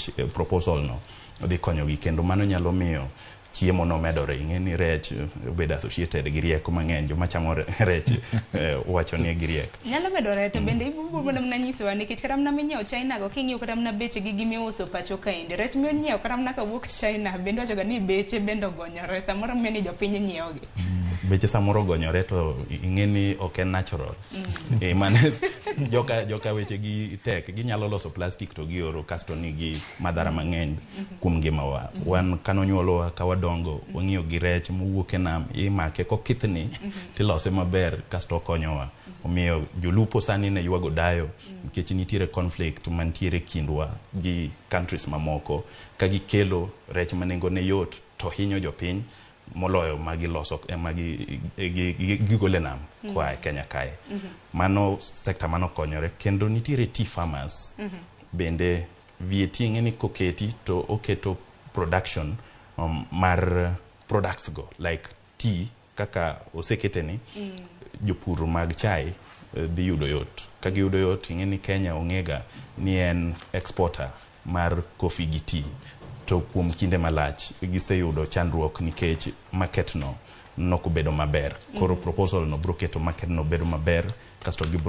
Nikech proposal no dhi konyogi kendo mano nyalo miyo chiemo no medore. Ing'e ni rech obedo associated gi rieko mang'eny. Joma chamo rech wacho ni giriek. Nyalo medore, to bende ibiro mana nyisowa, nikech kata mana minyiewo China go, king'iyo kata mana beche gi gimiuso pacho kaendi, rech minyiewo kata mana kawuok China bende wachoga ni beche bende ogonyore, samoro miyo ni jopiny nyiewogi. Beche samoro ogonyore, to ing'e ni ok en natural. Mane joka weche gi tek, ginyalo loso plastic to gioro kasto nigi madhara mang'eny kuom ngimawa. Wan kanonyuolwa ka wadongo, wang'iyo gi rech mowuok e nam, imake kokithni tilose maber kasto okonyowa. Omiyo jolupo sani ne ywago dayo nikech nitiere conflict mantiere kindwa gi countries mamoko ka gikelo rech ma nengone yot to hinyo jopiny moloyo magiloso gigolo e nam koa e Kenya kae. Mano sector mano konyore. Kendo nitiere tea farmers bende. VAT ing'e ni koketi to oketo production mar products go like tea kaka osekete ni jopur mag chai dhi yudo yot. Ka giyudo yot, ing'e ni Kenya ong'ega ni en exporter mar coffee gi tea, to kuom kinde malach giseyudo chandruok nikech market no nokobedo maber. Koro proposal no bro keto market no bedo maber, kasto gibro